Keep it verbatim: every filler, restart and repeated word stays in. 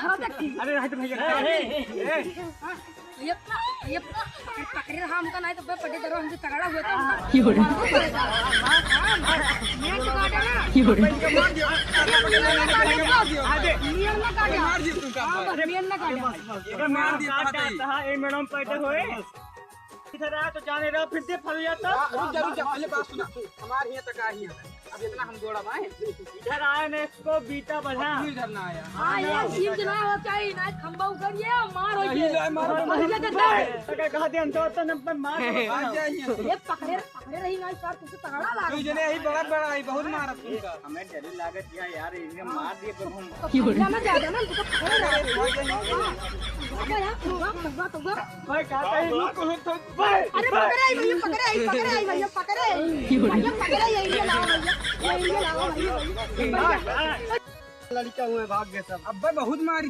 अरे, रह दे भैया। ए, ए, ए। ये, ये पकड़े, पकड़े रहा हमका, नहीं तो बे पटे दरो हमसे तगड़ा हुआ था। मेन ना काटे ना। मेन ना काटे। मेन ना काटे। ए मैडम, काट डालता है, ए मैडम, पैदा होए। इधर आया तो जाने रहा, फिर से फल जाता। रुक जा, रुक जा, पहले बात सुना। हमारे यहाँ तक आई है। अब इतना हम जोड़ा भाई। इधर आया ना, इसको बीता बढ़ा। तू इधर ना आया। हाँ, ये सीन चला हो, चाहे ना खंबा उखड़ ये, मार हो ये। ले, मार। मार ये देता है। तो क्या कहा दे, हम तो, तो न, मार। आ जाइए। ये पकड़े, पकड़े रही ना, सर, तुझे तगड़ा लाग। तू जने ही बड़ा, बड़ा ही, बहुत मारत तुमका। हमें डर लागत है यार, इनके मार दिए तो हम। तो पकड़ा ना ज्यादा ना, तुझे पकड़े रहा। आ जाइए। हाँ। आ जा यार, तू गा, तू गा, तू गा। भाई, कहता है, रुक, रुक, रुक, भाई, अरे, भाई। पकड़े आई भैया, पकड़े आई, पकड़े आई भैया, पकड़े आई। भैया, पकड़े आई, ये लाओ भैया, ये, ये लाओ भैया, भैया। लड़का हुए भाग गए सब। अब्बे बहुत मारी